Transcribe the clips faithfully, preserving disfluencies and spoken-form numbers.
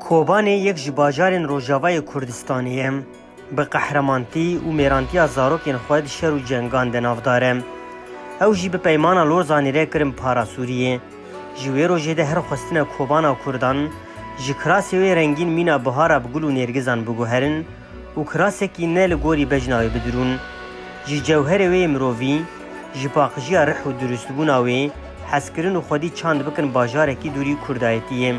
Kobanê yek ji bajarên rojavayê Kurdistanê ye. Bi qehremanîtî û mêrantiya zarokên xwe di şer û cengan de navdar e. Ew jî bi Peymana Lozanê re kirin para Sûriyê. Ji wê rojê de her xwestine Kobana Kurdan, ji kirasê wê rengîn mîna bihara bi gul û nêrgizan biguherin û kirasekî ne li gorî bejna wê bidirûn. Ji cewherê wê yê mirovî, ji paqijiya rih û dirustbûna wê, hezkirin û xwedî çand bikin bajarekî dûrî Kurdayetiyê.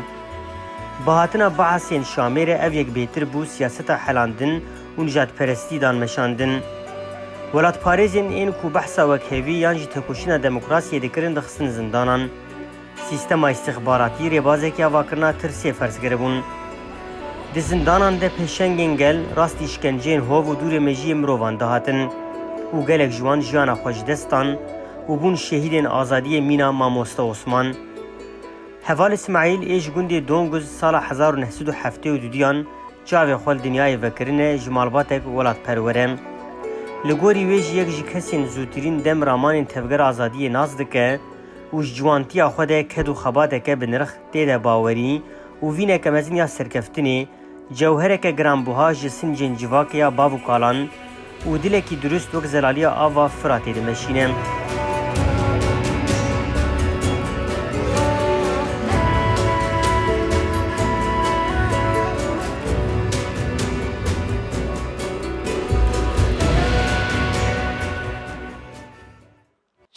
Bi hatina Baasê yên Şamê re ev yek bêtir bû siyaseta helandin û nijadperestî dan meşandin. Welatparêzên ên ku behsa wekhevî yan jî tekoşîna demokrasiyê dikirin dixistin zindanan. Sîstema îstixbaratî rêbazekî avakirina tirsê ferz kiribûn. Di zindanan de pêşengên gel rastî îşkenceyên hov û dûrê mejiyê mirovan dihatin û gelek ji wan jiyana xwe ji dest dan û bûn şehîdên azadiyê mîna mamoste Osman. Heval Îsmaîl ê ji gundê Donguz sala hezar û neh sed û heftê û duduyan çavê xwe li dinyayê vekirine ji malbatek welatperwer e. Li gorî wê jî yek ji kesên zûtirîn dem ramanên Tevgera Azadiyê nas dike û ji ciwantiya xwe de ked û xebateke bi nirx tê de bawerî û vîneke mezin ya serkeftinê, cewhereke giranbuha ji sincên civakê ya bav û kalan û dilekî dirust wek zelaliya ava Firatê dimeşîne.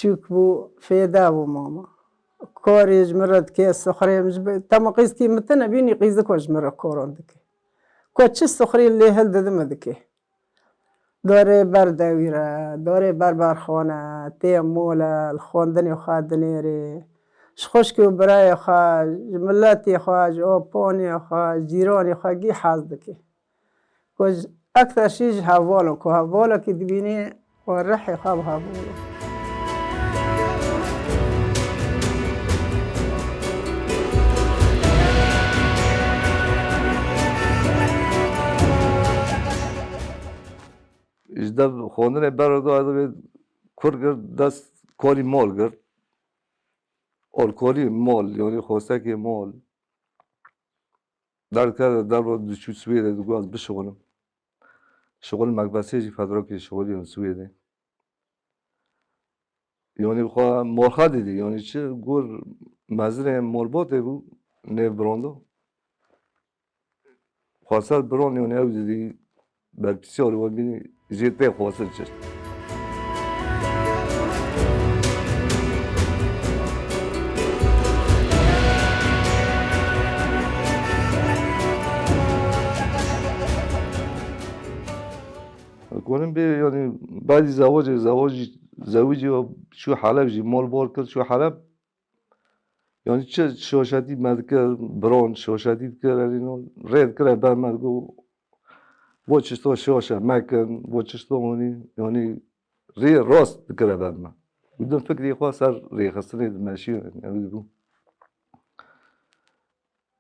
Çûk bû, fêda bû mama. Korê ji min re dike, sixrê min ji bi-, tema qîzkî min tine bînî qîziko ji min re koron dike. Ko çi sixrî lê hildidime dike. Dorê ber dewîre, dorê ber berxane, tê mole, li xwendinê xwe dinêrê. Ji xwişk û birayê xwe, ji miletê xwe, ji oponê xwe, ji cîranê xwe gî hez dike. Ku ji ekter şî ji hevalin, ku hevalekî dibînî û rihê xwe bi hevalin. Ji dev xwendinê ber do, ez vê kur girt, dest kolî mol girt. Alkolî mol, yanî xostekê mol. Derkeve derve diçû Swêdê, digot ez bişixulim. Şixul mekbesê jî fedrakê şixulî Swêdê. Yanî xwe morxa didî, yanî çi gur mezirê molbotê bû, nêv birando. Xweser biron, yanî ew didî berpirsiyarê wan bînî jê tê xwestin çi. Konim bê, yanî badî zewacê, zewacî, zewicî çû Heleb jî, mol bor kir, çû Heleb. Yanî çi şoşetî me dikir, biron şoşetî dikir, yanî no rê dikire ber me, digo, bo çişto şoşe mekin, bo çişto honî, yanî rê rast dikire ber me. Û din fikrê xwe ser rêxistinê dimeşî, yanî ew dibû.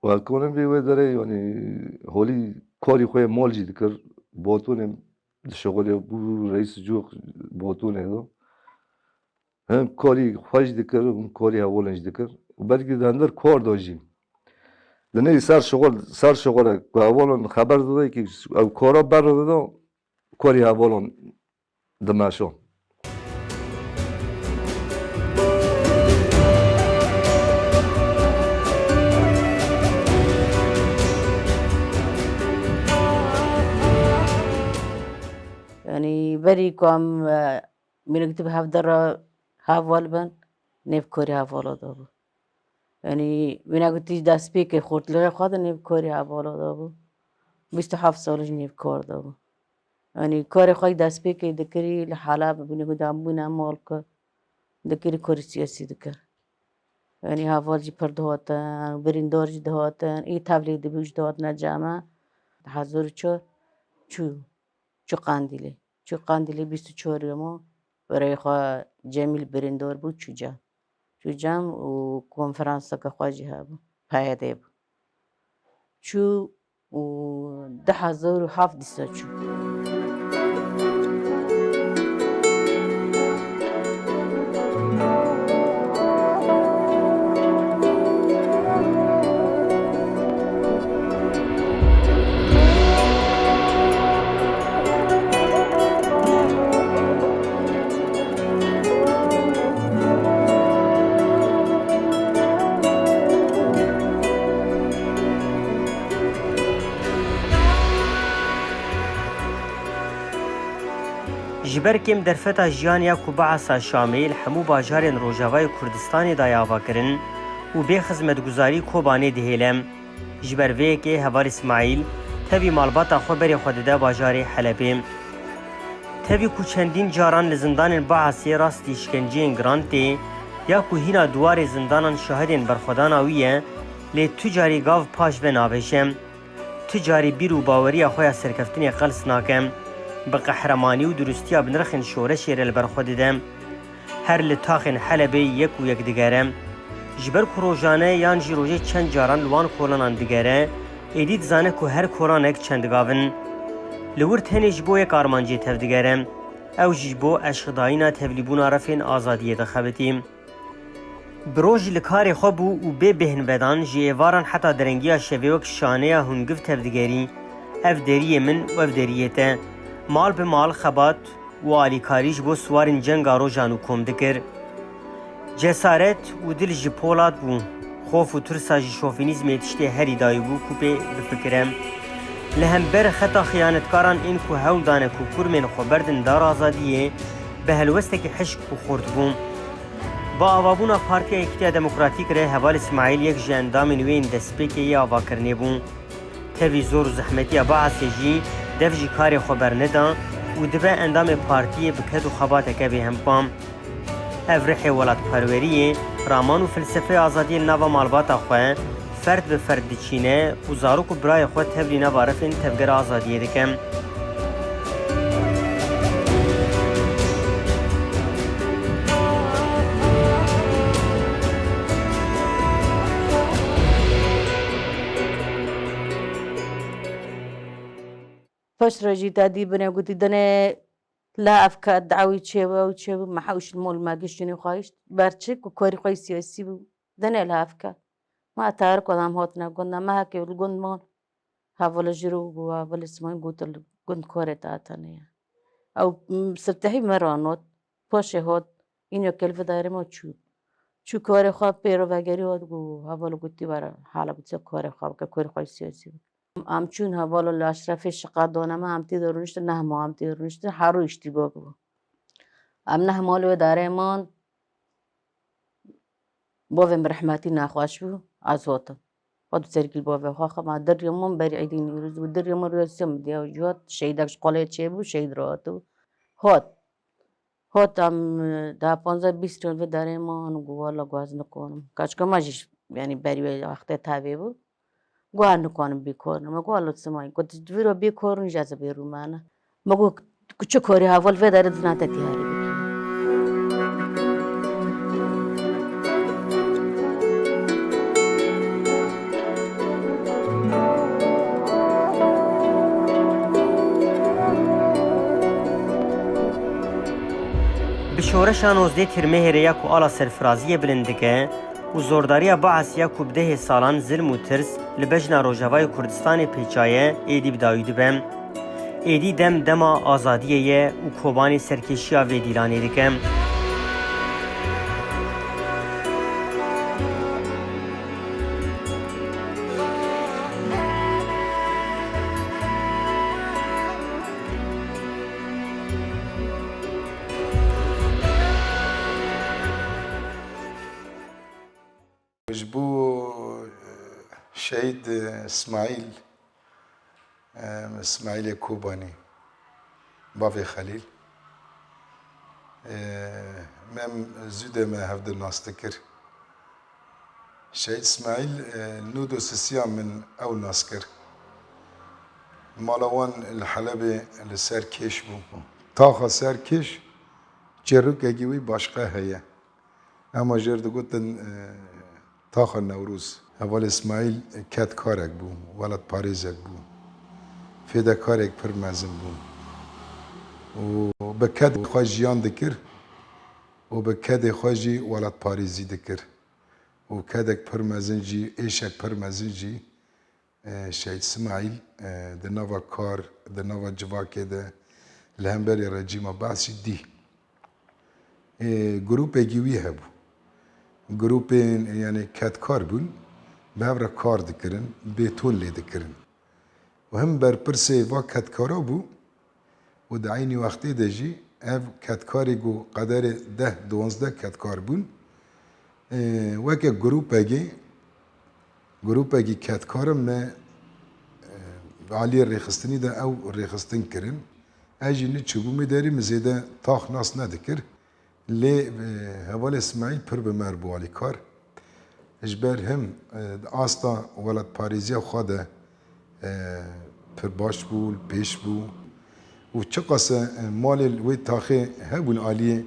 Û ez konim vê wê derê, yanî holî karî xwe yê mol jî dikir, botonê dişixulê bû reîs cû botonê do. Him karî xwe jî dikir, him karî hevalên jî dikir. Û belkî di hundir kar de jî. Di neyê ser şixul, ser şixule ku hevalan xeber dide, kî ew kara ber dide, karî hevalan dimeşan. Yanî berî ku em, e, mînekî bi hev de re heval bin, nêv korî hevala de bû. Yanî wîna gotî destpêkê xortlixê xwe de nêv korî hevala de bû. Bîst û heft sal ji nêv kar de bû. Yanî karê xwe destpêkê dikirî li Heleb bûne ku dambûne mal ku dikirî korî siyasî dikir. Yanî heval jî pir dihatin, birîndar jî dihatin, ê tevlî dibû jî dihatine cem me. Di hezar û çar çû, çû Qendîlê. Çû Qendîlê bîst û çar yoma birayê xwe Cemîl birîndar bû, çû cem. Çû cem û konferanseke xwe jî hebû, P Y D bû. Çû û du hezar û heft dîsa çû. Ji ber kêm derfeta jiyan ya ku Beasa Şamê li hemû bajarên Rojavayê Kurdistanê daye avakirin û bê xizmetguzarî Kobanê dihêle. Ji ber vê yekê Heval Îsmaîl tevî malbata xwe berê xwe dide bajarê Helebê. Tevî ku çendîn caran li zindanên Beasê rastî şkenceyên giran tê, ya ku hîna duwarê zindanan şahidên berxwedana wî ye, lê tu carî gav paş ve navêşe. Tu carî bîr û baweriya xwe ya serkeftinê qels nake. Bi qehremanî û duristiya binirxên şoreşê re li ber xwe dide. Her li taxên Helebê yek û yek digere. Ji ber ku rojane yan jî rojê çend caran li wan kolanan digere, êdî dizane ku her kolanek çend gav in. Li wir tenê ji bo yek armancê tevdigere. Ew jî ji bo eşqdayîna tevlîbûna refên azadiyê dixebitî. Bi rojî li karê xwe bû û bê bêhnvedan ji êvaran heta derengiya şevê wek şaneya hûngiv tevdigerî. Ev deriyê min û ev deriyê te. Mal bi mal xebat û alîkarî ji bo siwarên cenga rojan û kom dikir. Cesaret û dil ji polat bû. Xof û tirsa ji şofînîzmê tiştê herî dayî bû ku pê bifikire. Li hember xeta xiyanetkaran ên ku hewl dane ku kurmên xwe berdin dar azadiyê, bi helwestekî hişk û xurt bû. Bi avabûna Partiya Yekîtiya Demokratîk re Heval Îsmaîl yek ji endamên wê yên destpêkê yê avakirinê bû. Tevî zor û zehmetiya Beasê jî dev ji karê xwe berneda û dibe endamê partiyê bi ked û xebateke bêhempa. Ev rihê welatperweriyê, raman û felsefeya azadiyê li nava malbata xwe, ferd bi ferd diçîne û zarok û birayê xwe tevlî nava refên tevgera azadiyê dike. Paş re jî te dî bine gotî dinê la evke dawî çêwe û çêwe me hewş li mol me giştînî xwayişt. Berçik û korî xwe siyasî bû. Dinê la evke. Ma Tarık adam hatine gund, me heke li gund man. Hevala jiro û hevala Sima gotin li gund korê te hatine ye. Ew, m, sirtehî me ranot. Paşê hot. Îno kel vidarê me çû. Çû korê xwe pêro vegerî hot got, hevala gotî were hala gotî korê xwe bike, korê xwe siyasî bike. Em çûn hevala li Eşrefê şiqa dane me, em tê de rûniştin, neh ma em tê de rûniştin, her rû îştî bak bû. Em neh mal wê darê man, bavê min rehmetî nexweş bû, ez hatim. Hat sergî bavê xwe xema diriya min berî Îdî Nîrûz bû, diriya min rûya sê min diya jû hat, şehîdek ji qolê çêbû, şehîd rahatibû. Hat. Hat em, e, daha panzdeh bîst roj vê derê man, got, "Walla, got, ez nikarim." Kaçka me jî, yanî, berî wê wextê tevê bû. Got, "Ez nikarim bê korin." Me got, "Walla, Simayî." Got, "Vîro bê korin, ji ez bê rûmane." Me got, "Ku çi korî heval vê derê dizna te tiyarî bikî." Bi şoreşa nozdeh Tîrmehê re ya ku ala serfiraziyê bilind dike û zordariya Beas ya ku bi dehê salan zilm û tirs li bejna Rojavayê Kurdistanê pêçaye, êdî bi dawî dibe. Êdî dem dema azadiyê ye û Kobanê serkêşiya vê dîlanê dike. Ji bo, e, Şehîd, e, Smaîl, e, Smaîlê Kobanî, bavê Xelîl, e, me zû de me hevdî nas dikir. Şehîd Smaîl, e, nû dosisiya min ew nas kir. Mala wan li Helebê li ser kêş bû. Taxa ser kêş çêrokekî wî başqe heye. Ema jêr digotin, e, taxa Newroz. Heval Îsmaîl kedkarek bû, welatparêzek bû. Fêdekarek pir mezin bû. Û bi ked xwe jiyan dikir û bi kedê xwe jî welatparêzî dikir. Û kedek pir mezin jî, êşek pir mezin jî, e, Şehîd Smaîl, e, di nava kar, di nava civakê de li hemberî rejîma Beasî dî. E, grûpekî wî hebû. Grûpên, yanî kedkar bûn, bi hev re kar dikirin, bêton lê dikirin. Û him berpirsê va kedkara bû û di eynî wextê de jî Ev kedkarê ku qederê deh duwazdeh kedkar bûn, e, weke grûpekê, grûpekî kedkarin me, e, aliyê rêxistinî de ew rêxistin kirin. Ez jî niçûbûmê derî, min zêde tax nas nedikir. Lê, e, hevalê Smaîl pir bi me re bû alîkar. Ji ber him, e, di asta welatparêziya xwe de, e, pir baş bû, li pêş bû. Û çiqas e, malê li wê taxê hebûn aliyê,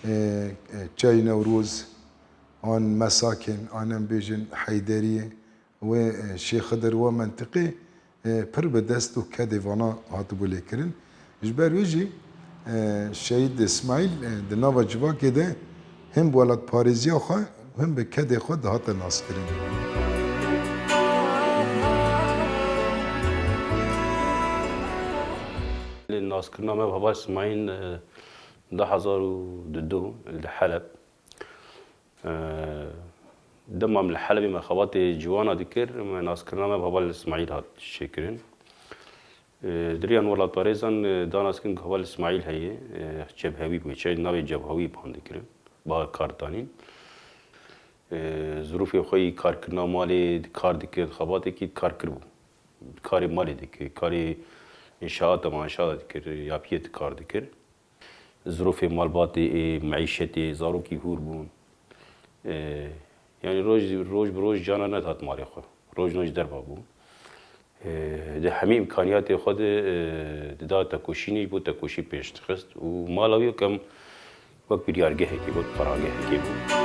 e, e, Çiyayê Newroz, an Mesakên, an em bêjin Heyderiyê, wê, e, Şêx Xidir, wa mentiqê, e, pir bi dest û kedê vana hatibû lêkirin. Ji ber wê jî, e, Şehîd Îsmaîl, e, di nava civakê de him bi welatparêziya xwe, him bi kedê xwe dihate naskirin. Naskirina me bi Heval Îsmaîl, e, du hezar û dudu li Heleb. Eee, dema em li Helebê me xebatê ciwana dikir, me naskirina me bi Heval Îsmaîl hat çêkirin. Eee, di riya welatparêzan, eee, dana dikin ku Heval Îsmaîl heye, eee, cebhewî bû, çi navê cebhewî pan dikirin, ba kar danîn. Eee, zirûfê xwe yî karkirina malê di kar dikir, xebatekî di kar kiribû. Karê malê dikir, karê înşaata, manşaata dikir, yapiyê di kar dikir. Zirûfê malbatê, ê, meîşetê, zarokî hûr bûn. Ê, yanî roj, roj bi roj cana nedat malê xwe. Roj noj derva bû. Ê, di hemî îmkaniyatê xwe de, ê, dida tekoşînê ji bo tekoşî pêş dixist û mala wî wek em wek biryargehekê, wek qaragehekê bû.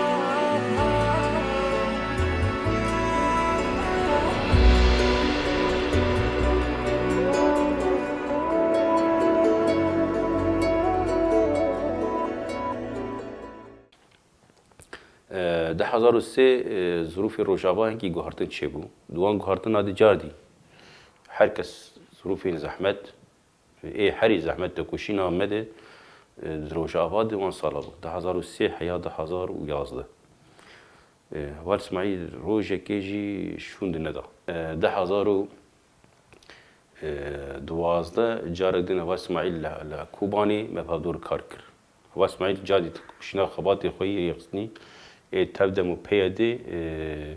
E, du hezar û sê, e, zirûfê Rojava hinkî guhartin çêbû. Di wan guhartina de cardî her kes zirûfên zehmet, ê herî zehmet tekoşîna me de, e, di Rojava de wan sala bû. Du hezar û sê heya du hezar û yazdeh. E, Heval Îsmaîl rojekê jî şûn di neda. E, du hezar û duwazdeh carek din Heval Îsmaîl li, li Kobanê me bi hevdor kar kir. Heval Îsmaîl carî tekoşîna xebatê xwe yî rêxistinî, ê, tev dem û P Y D, e,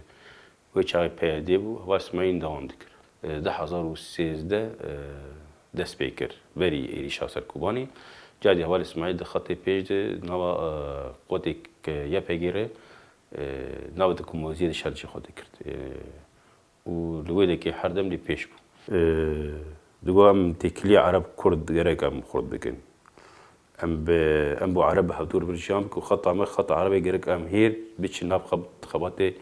wê çaxê P Y D bû, Heval Îsmaîl dewam dikir. E, du hezar û sêzdeh, e, dest pê kir. Berî êrîşa ser Kobanê. Carî Heval Îsmaîl di xetê pêş de nava, e, qotê Y P G re, e, navê de ku moziyê de şer cî xwe dikirt. E, û li wê dekê her dem lê pêş bû. E, digo em têkilî Ereb Kurd gerek em xurt bikin. Em bi, em bo Ereb bi hevdor bin jiyan bikin. Xeta me, xeta Erebê gerek em hêr biçin nav xeb-, xebatê,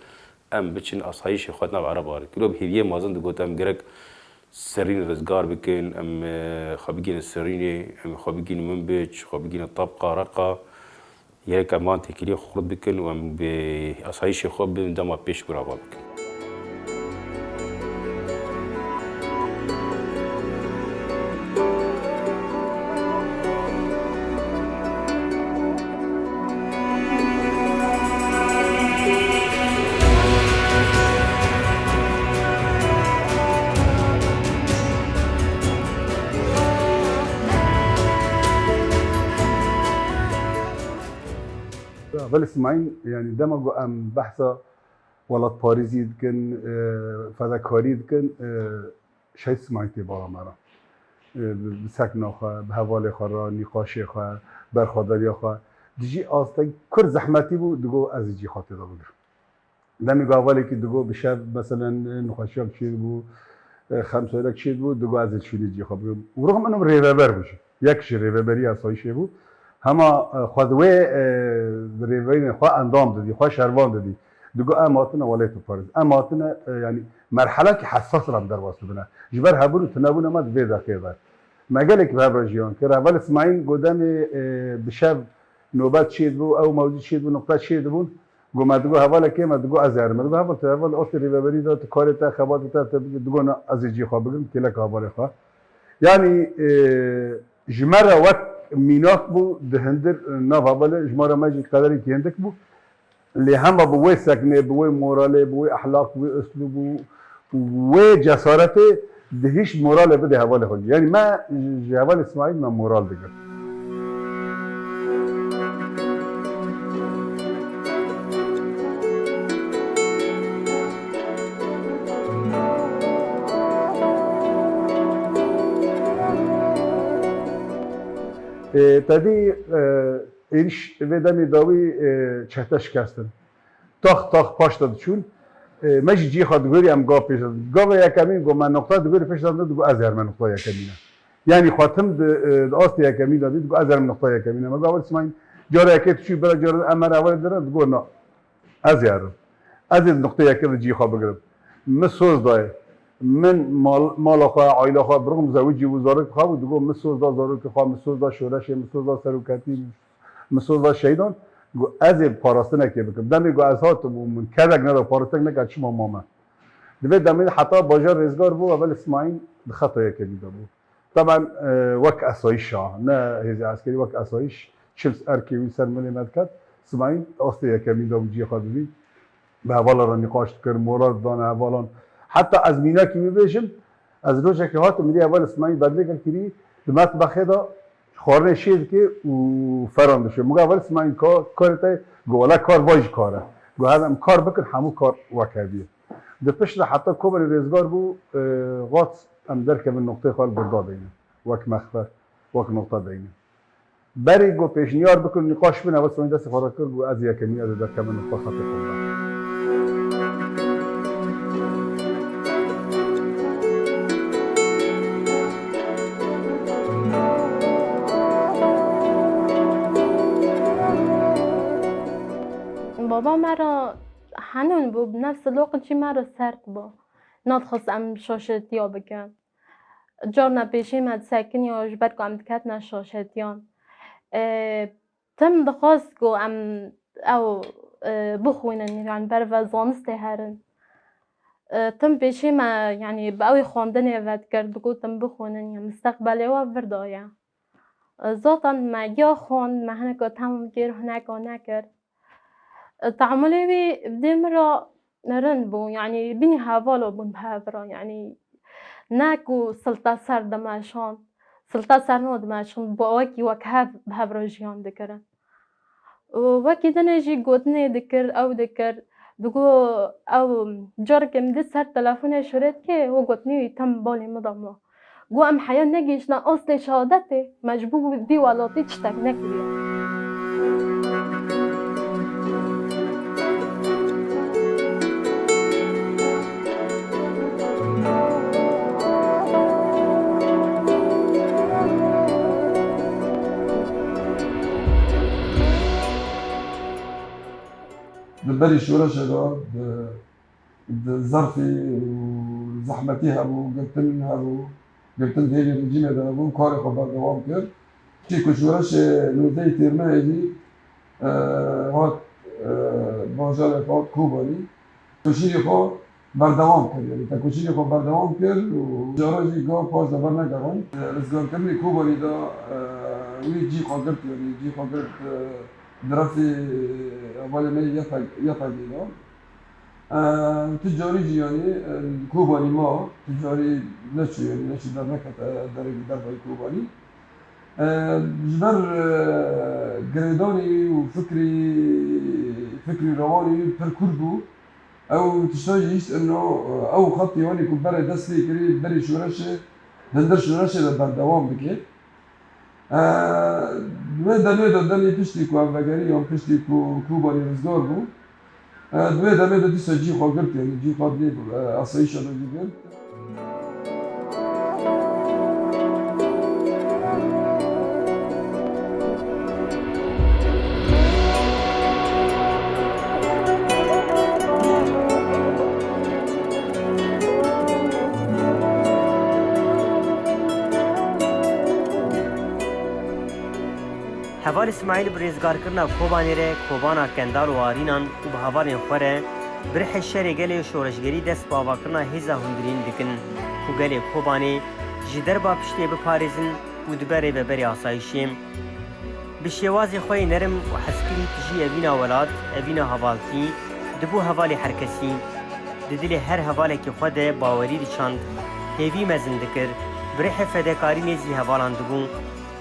em biçin asayîşê xwe nav Ereba re. Kilo bi hêviyê mezin digot em gerek serîn rizgar bikin, em, e, xwe bigînin serînê, em xwe bigînin Minbic, xwe bigînin Tabqa, Reqa. Gerek em van têkiliyê xurt bikin û em bi asayîşê xwe bin dema pêş gurava bikin. Heval Îsmaîl, yanî dema ku em behsa welatparêzî dikin, e, fedakarî dikin, e, Şehîd Îsmaîl tê bala me re. E, bi, bi sekna xwe, bi hevalê xwe re, nîqaşê xwe, berxwedariya xwe. Dijî asteng kur zehmetî bû, digo ez ê cî xwe tê de bigirim. Demê ku hevalekî digo bi şev, meselen, nexweşiyek çêdibû, e, xemsoyerek çêdibû, digo ez ê şûnê cî xwe bigirim. Û rixim ino rêveber bû jî. Yek ji rêveberiya asayîşê bû. Hema, e, xwe di wê, e, di rêveberînê xwe endam didî, xwe şervan didî. Digo em hatine welatê parêz. Em hatine, e, yanî merhelekî hesas re em derbas bibine. Ji ber hebûn û tunebûna me di vê deqê de. Me gelek bi hev re jiyan kir. Heval Îsmaîl got demê, e, bi şev nobet çêdibû, ew mewzû çêdibû, nuqte çêdibûn. Got me digot hevalekê me digot ez ê herim. Me digot heval tu heval astê rêveberî de tu karê te, xebatê te, te bike. Digot na ez ê cî xwe bigirim, kêleka hevalê xwe. Yanî, e, ji me re wek mînak bû, di hindir, e, nav hevalê ji me re me jî qederekî hindik bû. Lê hema bi wê seknê, bi wê moralê, bi wê ehlaq, bi wê uslûb û wê cesaretê dihişt moralê bide hevalê xwe. Yanî me ji hevalê Îsmaîl me moral digir. E, tedî, e, êrîş vê demê dawî, e, çete şikestin. Tax tax paş de diçûn. E, me jî cihê xwe digorî, em gav pêş de. Gava yekemîn got me noqta digorî, pêş de digot ez ê herim noqta yekemîn e. Yanî xwe tim di, e, di astê yekemîn de dî, digot ez ê herim noqta yekemîn e. Me got, "Wele Smaîl, cara yekê tu çûyî bira cara em her hevalê dirin." Digot, "Na, ez ê herim. Ez ê di noqtê yekê de cihê xwe bigirim." Min soz dayê. Min mal, mala xwe, aîla xwe, bi rixm zewicî bû, zarokê xwe bû, digot, "Min soz da zarokê xwe, min soz da şoreşê, min soz da seroketî, min soz da şehîdan." Got, "Ez ê parastinekê bikim." Demê got, "Ez hatim û min kevek neda, parastek neka, çima mame?" Di vê demê de heta bajar rêzgar bû, evel Smaîl di xeta yekemî de bû. Taban, e, wek esayîşa, ne hêzê eskerî, wek esayîş, çil erkê wî ser milê me diket, Smaîl astê yekemî de bû, cihê xwe dibî. Bi hevalan re nîqaş dikir, moral didane hevalan. Heta ez mînakî wî bêjim, ez rojekê hatim, mirî heval Smaîl bedlêkek kirî, di metbexê de xwarinê şê dike û feran dişê. Min got, "Heval Smaîl, ka-, karê te?" Got, "Wele kar va jî kar e." Got, "Hebe em kar bikin, hemû kar wek hevî ye." Di pişt de heta Kobanî rêzgar bû, e, got, "Em derkevin noqteyê xwe li birda deynin. Wek mexber, wek noqta deynin." Berî got pêşniyar bikin, nîqaş bin, ev Smaîl destê xwe rakirt, got, "Ez yekemî, ez ê derkevin noqta xetê xwe." Baba me re henûn bû, bi nefs loqin jî me re sert bû. Nadixwest em şaşetiya bikin. Carna pêşî me disekiniya ji ber ku em diketine şaşetiyan. E, tim dixwest ku em ew, e, bixwînin, yanî ber ve zanistê herin. E, tim pêşî me, yanî bi ew ê xwendinê vedikir, digotin bixwînin, ya misteqbelê we vir de ye. Zaten me ya xwend, me hineka temam kir, hineka nekir. Teamulê wî bi dê min re rind bû, yanî bînî hevala bûn bi hev re, yanî ne ku silta ser dimeşand, silta ser no dimeşand, bi wekî wek hev bi hev re jiyan dikirin. Û wekî dinê jî gotinê dikir, ew dikir, digot ew careke min dît ser telefonê şûrê dike, wê gotinê wî tim balê min de ma. Got, "Em heya negihiştine astê şehadetê, me ji bo vî welatî tiştek nekiriye." Di berî şoreşê de, di, di zerfî û zehmetî hebû, girtin hebû, girtin di hêvî rejîmê de hebû, karê xwe berdewam kir. Piştî ku şoreşê nozdehê Têrmehê jî, e, hat, e, bajarê xwe hat Kobanî, tekoşînê xwe berdewam kir. Yanî tekoşînê xwe berdewam kir û cara jî gav paş de bernegerind. E, rizgarkirinê Kobanî de, e, wî cî xwe girt, yanî cî xwe girt, e, di restê hevalê me yê YPG'ê de. E, tu carî jî, yanî, e, Kobanî ma, tu carî neçû, yanî neçû dernekete derê, dervayî Kobanî. E, ji ber, e, girêdanê wî û fikrî, fikrî rewanê wî pir kûr bû. Ew tişta jî hîç ino, ew xetê wanî ku berê dest pê kirî, berî şoreşê, di hundir şoreşê de berdewam bike. E, di wê demê de, demê piştî ku em vegeriyan, piştî ku Kobanî rizgar bû, e, di wê demê de dîsa cî xwe girt, yanî cî xwe di nêv, e, asayîşa de jî girt. Heval Îsmaîl bi rêzgarkirina Kobanê re Kobana Kendal û Arînan û bi hevalên xwe re bi rihê şerê gelê şoreşgerî dest bi avakirina hêza hundirîn dikin ku gelê Kobanê ji derba piştê biparêzin û dibe rêveberê asayîşê. Bi şêwazê xwe yê nerm û hezkirî tijî evîna welat, evîna hevaltî, dibû hevalê herkesî. Di dilê her hevalekî xwe de bawerî diçand, hêvî mezin dikir, bi rihê fedekarî nêzî hevalan dibû.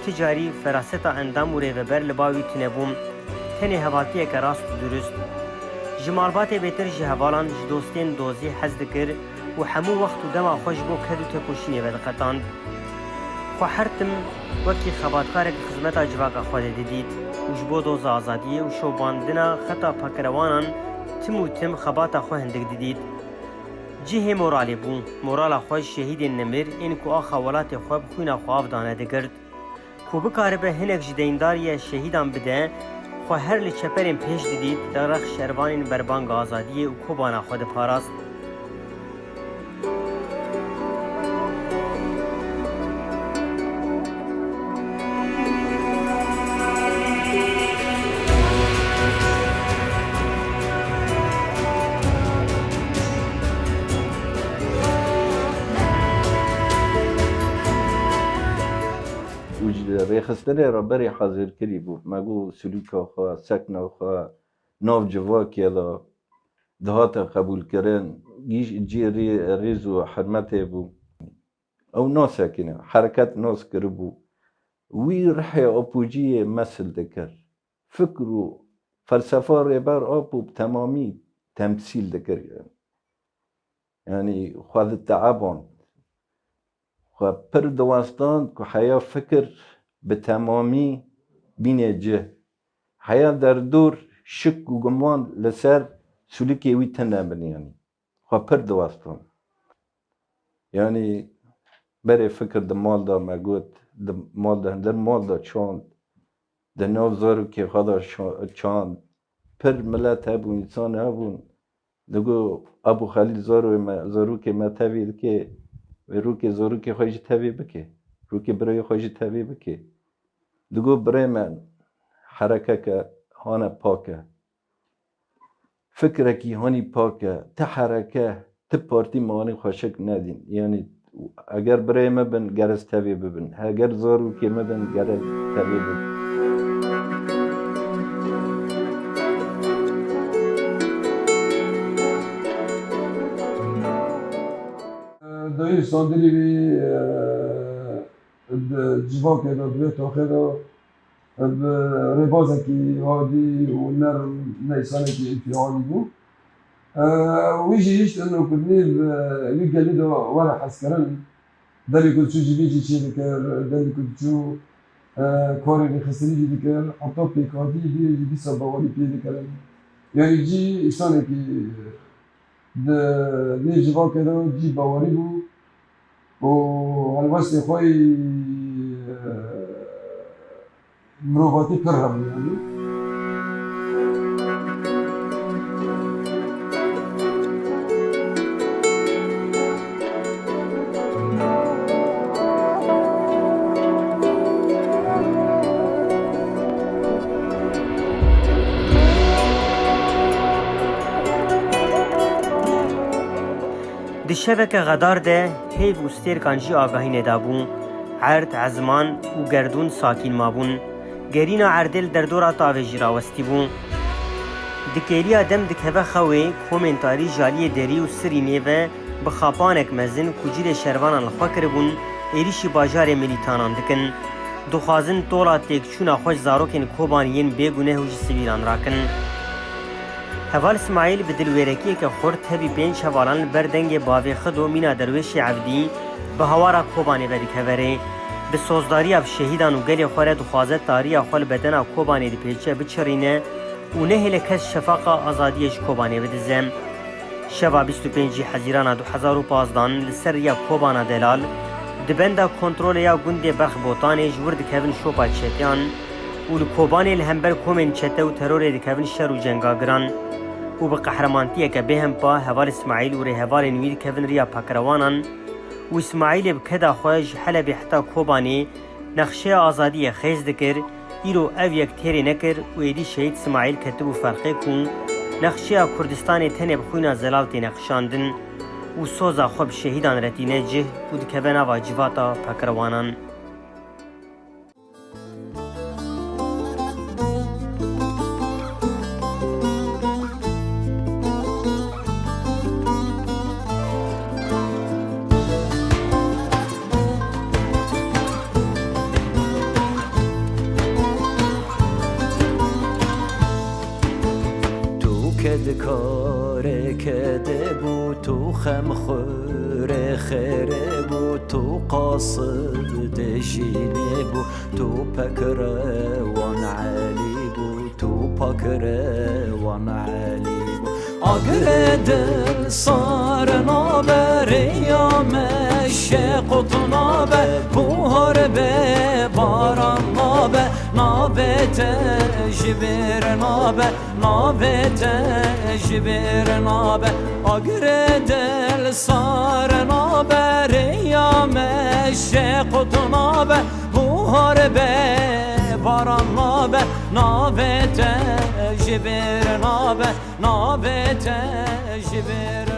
Ti carî feraseta endam û rêveber li ba wî tune bû. Tenê hevaltiyeke rast û durust. Ji malbatê bêtir ji hevalan, ji dostên dozî hez dikir û hemû wext û dema xwe ji bo ked û tekoşînê vediqetand. Xwe her tim wekî xebatkarek xizmeta civaka xwe de didît û ji bo doza azadiyê û şopandina xeta pakirewanan tim û tim xebata xwe hindik didît. Cihê moralê bû. Morala xwe ji şehîdên nemir ên ku axa welatê xwe bi xwîna xwe av dane digirt. Ku bikaribe hinek ji deyndariya şehîdan bide, xwe her li çeperên pêş didît, li rex şervanên berbanga azadiyê û kobana xwe diparast. Û ji rêxistinê re berê hazirkirî bû. Me got, silûka xwe, sekna xwe, nav civakê de dihate qebûlkirin, gîş cî rê-, rêz û hurmetê bû. Ew nasekine, hereket nas kiribû. Wî rihê Apociyê mesil dikir. Fikr û felsefa Rêber Apo bi temamî temsîl dikir. Yanî xwe diteeband. Xwe pir diwestan ku heya fikir bi temamî bîne cih. Heya derdor şik û guman li ser sûlikê wî tune bin, yanî xwe pir diwestan. Yanî berê fikir di mal de me got, di mal de hindir mal de çand, di nav zarokê xwe de şa-, çand. Pir milet hebûn, însan hebûn. Digo, Ebû Xelîl zarokê me, zarokê me tevî dike, wê rokê zarokê xwe jî tevî bike, rokê birayê xwe jî tevî bike. Digo, birê me, herekeke hane pak e. Fikrekî hanî pak e. Ti hereke, ti partî me anî xweşik nedîn. Yanî eger birê me bin, ger ez tevî bibin. Heger zarokê me bin, ger ez tevî bibim. Dayî Sandilî wî, e, di civakê de, di vê toxê de, bi rêbazekî hadî û nerm, ne însanekî înfîalî bû. E, wî jî hişt ino ku nêv, e, wî gelî de were hezkirin. Demê ku diçû civîn jî çê dikir, demê ku diçû, e, karê rêxistinî jî dikir, heta pêkhatî dî-, dîsa bawerî pê dikirin. Yanî cî însanekî di nêv civakê de cî bawerî bû û helwestê xwe yî, e, mirovatî pir hebû yanî. Di şeveke xedar de heyv û stêrkan jî agahî nedabû. Erd, ezman û gerdûn sakîn mabûn. Gerîna erdê li derdora tavê jî rawestî bû. Di kêliya dem dikeve xewê, komên tarî ji aliyê derî û sirînê ve bi xapanek mezin ku cîrê şervanan li xwe kiribûn, êrîşî bajarê milîtanan dikin. Dixwazin tola têkçûna xwe ji zarokên Kobanî yên bêguneh û ji sivîlan rakin. Heval Îsmaîl bi dilwêrekiyeke xurt tevî pênc hevalan li ber dengê bavê Xido mîna Derwêşê Evdî bi hawara Kobanê vedikeve rê. Bi sozdariya bi şehîdan û gelê xwe re dixwaze tariya xwe li bedena Kobanê dipêçe biçirîne û nehêle kes şefaqa azadiyê ji Kobanê bidize. Şeva bîst û pêncî Hezîrana du hezar û pazdan li ser riya Kobana Delal, di benda kontrolê ya gundê Berx Botanê ji wir dikevin şopa çeteyan û li Kobanê li hember komên çete û terorê dikevin şer û cenga giran û bi qehremantiyeke bêhempa Heval Îsmaîl û rêhevalên wî dikevin riya pakirewanan û Îsmaîlê bi keda xwe ji Helebê heta Kobanê nexşeya azadiyê xêz dikir, îro ev yek têrê nekir û êdî şehîd Simaîl ketibû ferqê ku nexşeya Kurdistanê tenê bi xwîna zelal têne qişandin û soza xwe bi şehîdan re tîne cih û dikeve nava civata pakirewanan. Tu kedkarê kede bû, tu xemxurê xêrê bû, Tu qasidê jînê bû, tu pekrewan Elî bû, tu pekrewan Elî bû. Agirê dil sar nabe, rêya me şequt nabe, buhar be, baran nabe, navê te ji bîr nabe, navê te ji bîr nabe. Agirê dil sar nabe, rêya me şequt nabe, buhar be, baran nabe, navê te ji bîr nabe, navê te ji bîr